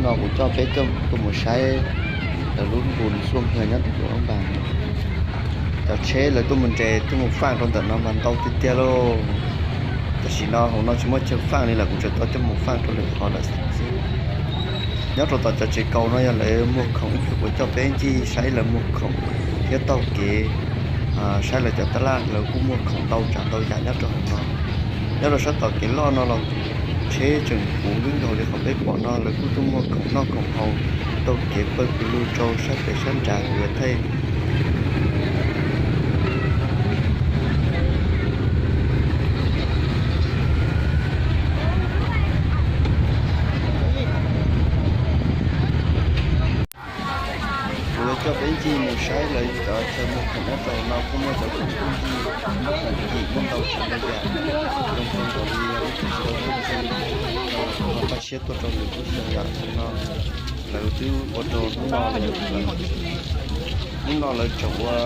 No kuv coj peb tuaj mus saib lawv lub npus xuaj npawg nyob rau hauv lub npas. Cov tsheb lawv tuaj mus nres tuaj mus faaj rau ntawm no mas ntau tiag tiag lauj. Tam sim no hauv no tsis muaj chaw faaj li lawm, kuv tseem tau coj mus faaj rau lwm qhov lawm xwb. Nyob rau tom cov tsev kaus no yog lawv muag khoom ib txhia, kuv coj peb ncig saib lawv muag khoom thiab taug kev, saib lawv cov tab laj lawv kuj muag khoom ntau tsav ntau yam nyob rau hauv no. Nyob rau sab tom kev loj no los tsheb tseem puv nkaus li qhov peb pom no, lawv kuj tuaj muag khoom noj khoom haus taug kev pawg pw lug rau sab pem sab nrad kuv yuav thaij. Kuv yuav coj peb ncig mus saib lawv cov chaw muag khoom nyob rau no kuj muaj cov khoom pheej yig, muaj khoom yim, muaj ntau tsav ntau yam, zoo zoo nkaus li yog ib tug tsis tau tuaj ncig, ho paj siab tuaj rau lwm lub xyoo yam no. Lawv twb ua rau hnub no, hnub no lawv tseem ua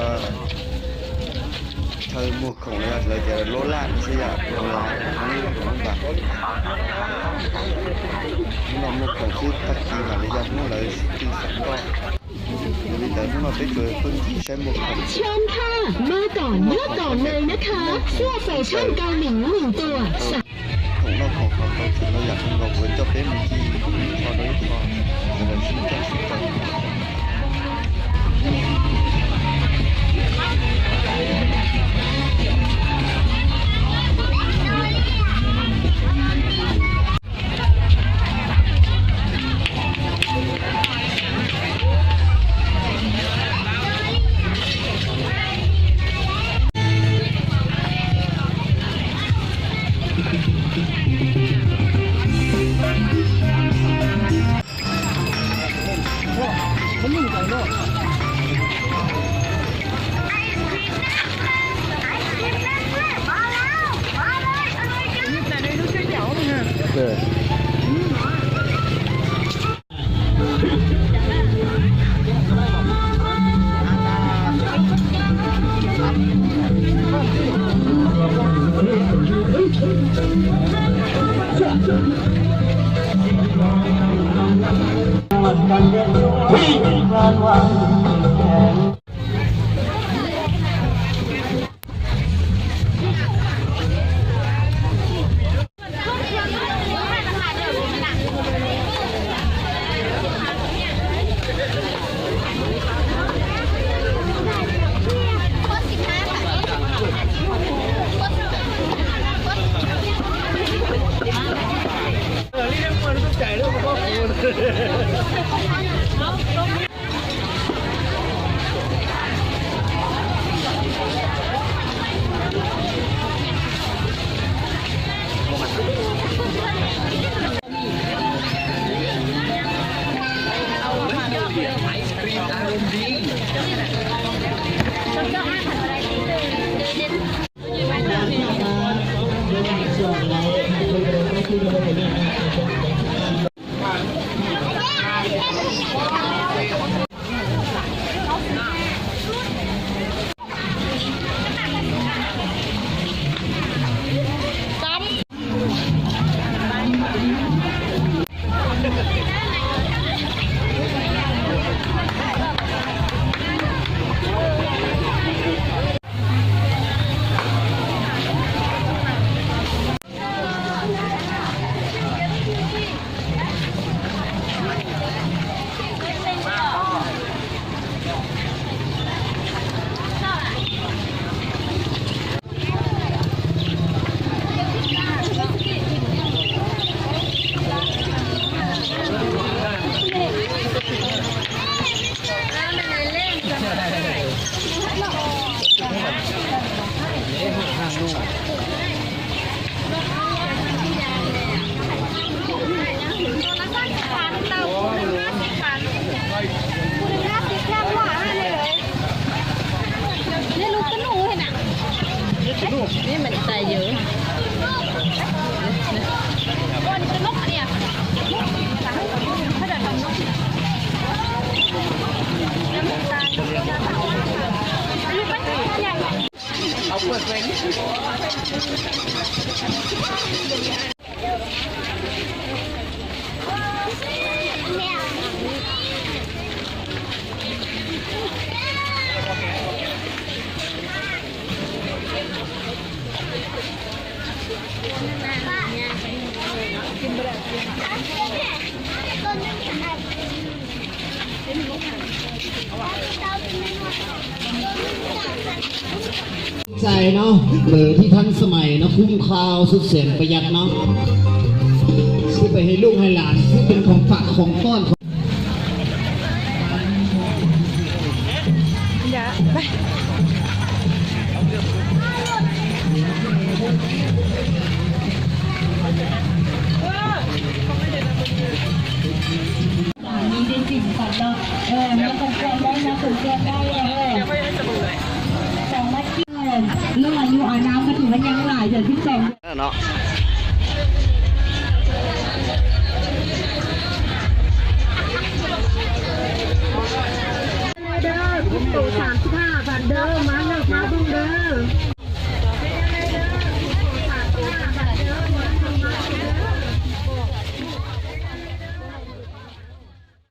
chaw muag khoom, lawv tias lub laj xwb yom, lub laj, hnub no muag khoom xwb, tag kis mam li yog hnub lawv sib tw xeem nkoj. Yog li ntawd hnub no peb tsuas pheej ncig saib muag khoom. Khoom noj khoom haus ntau tsav ntau yam, zoo nkaus kuv coj peb mus ncig ib qho rau ib qho, sib coj sib coj. ใจเนาะ หรือที่ทันสมัยเนาะ คุ้มครองสุดแสนประหยัดเนาะ ซื้อไปให้ลูกให้หลาน ซื้อเป็นของฝากของต้อนของ Dạ, bye. Nhìn trên trình phạt đâu. Ờ, nó còn còn đây, nó còn còn đây, ờ. Còn nó kia. Lúc mà you are now có thể vẫn nhắn lại giờ tiếp tục. Nó. Order, tụ tám mươi hai bản đơn mà.